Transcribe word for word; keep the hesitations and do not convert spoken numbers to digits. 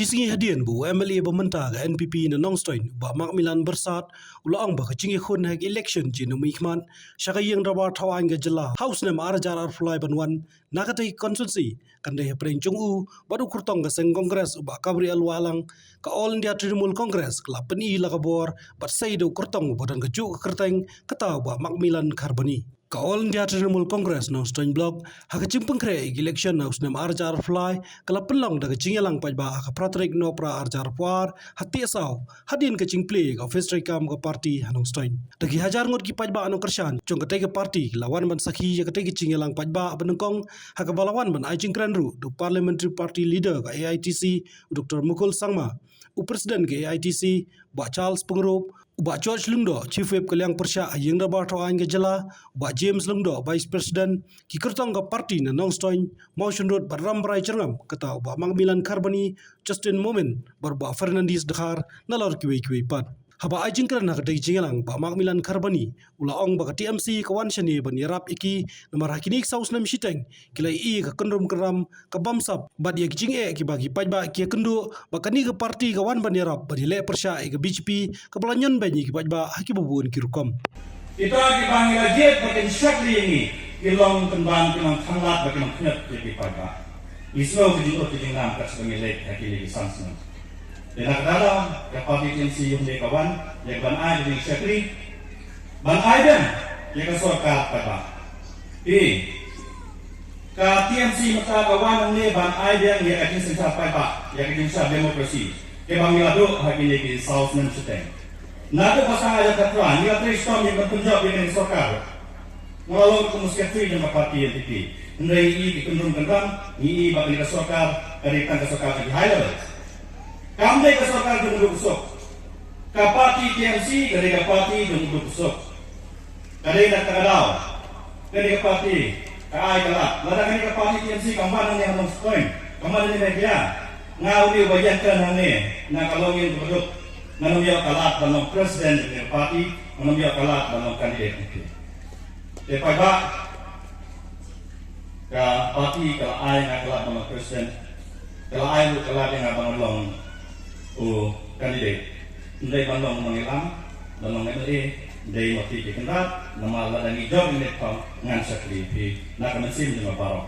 Ki sngi hadien ba u M L A ba mynta ka N P P na Nongstoiñ, Bah Macmillan Byrsat, u la ong ba ka jingïakhun ha ka election jong u mynta sha ka ïing dorbar thaw aiñ ka jylla ha u snem ar hajar arphew lai ban wan na katei ka constituency kan dei hapdeng jong u bad u kyrtong ka seng Congress u Bah Gabriel Wahlang. Ka All India Trinamool Congress ka la pyni la ka bor bad sei da u kyrtong uba don kajuh ka kyrteng, kata u Bah Macmillan Kharbani. Ka All India Trinamool Congress Nongstoiñ Block, ha ka jingpynkhreh ïa ka election ha u snem ar hajar arphew lai, ka la pynlong da ka jingïalang paidbah ha ka phra tarik Nohprah ar hajar arphew ar ha Tiehsaw, hadien ka jingplie ka office treikam ka party ha Nongstoiñ. Da ki hajar ngut ki paidbah nongkyrshan jong katei ka party ki la wan ban sakhi ïa katei ka jingïalang paidbah banyngkong, ha kaba la wan ban ai jingkren ruh da u Parliamentary Party Leader ka A I T C, u Doctor Mukul Sangma, u President ka A I T C, Bah Charles Pyngrope, u Bah George Lyngdoh, Chief Whip ka liang pyrshah ha ïing dorbar thaw aiñ ka jylla, u Bah James Lyngdoh, Vice President, ki kyrtong ka party na Nongstoiñ, Mawshynrut bad Rambrai Jyrngam, kata u Bah Macmillan Kharbani, Justin Momin bad u Bah Fernandes Dkhar, nalor kiwei kiwei pat. Haba ai jingkren ha katei ka jingïalang, Bah Macmillan Kharbani u la ong ba ka T M C ka wan shane ban ïarap ïa ki, namar ha kine ki saw snem shiteng ki la ïohi ïa ka kynrum kynram, ka bamsap bad ïa ki jingeh kiba ki paidbah ki ïakynduh, ba kane ka party ka wan ban ïarap ban ïaleh pyrshah ïa ka B J P kaba la ñion beiñ ïa ki paidbah ha kiba bun ki rukom. Kita kiba ngi la jied ba kin shakri ïa ngi, ki long kynban, ki long khanglad bad ki long khñiot ïa ki paidbah. Ngi sngew ka jingud ka jingnam kat shaba ngi leit ha kine ki san snem. Te na kata ka daw ka party T M C ïoh ne ka wan ïa ka ban ai ka jingshakri, ban ai beiñ ïa ka sorkar paidbah. Te ka T M C mynta ka wan hangne ban ai beiñ ïa ka jingsynshar paidbah, ïa ka jingsynshar democracy, kaba ngi la duh ha kine ki saw snem shiteng. Naduh ba sdang arhajar khatkhyndai ngi la trei shitom ïa ka ban pynjop ïa kane ka sorkar. Nga la long kum u secretary jong ka party N P P. Hynrei ngi ïohi ki kynrum kynram, ngi ïohi ba kane ka sorkar ka dei tang ka sorkar jong ki high level. Kam dei ka sorkar jong u duk u suk. Ka party T M C ka dei ka party jong u duk u suk. Ka dei na kata ka daw kane ka party ka ai ka lad. Lada kane ka party T M C kam wan hangne ha Nongstoiñ, kam wan hangne ha Meghalaya, nga une uba ïeng kren hangne na ka longïing kaba duk, ngan ym ïoh ka lad ban long president jong kane ka party, ngan ym ïoh ka lad ban long candidate. Te paidbah, ka party ka la ai nga ka lad ban long president, ka la ai ruh ka lad ïa nga ban long u candidate. Ym dei ban long u nongïalam, ban long M L A, ym dei ma phi ki kynrad, namar lada ngi jop ïa kane ka form ngan shakri ïa phi na ka mynsiem jong nga baroh.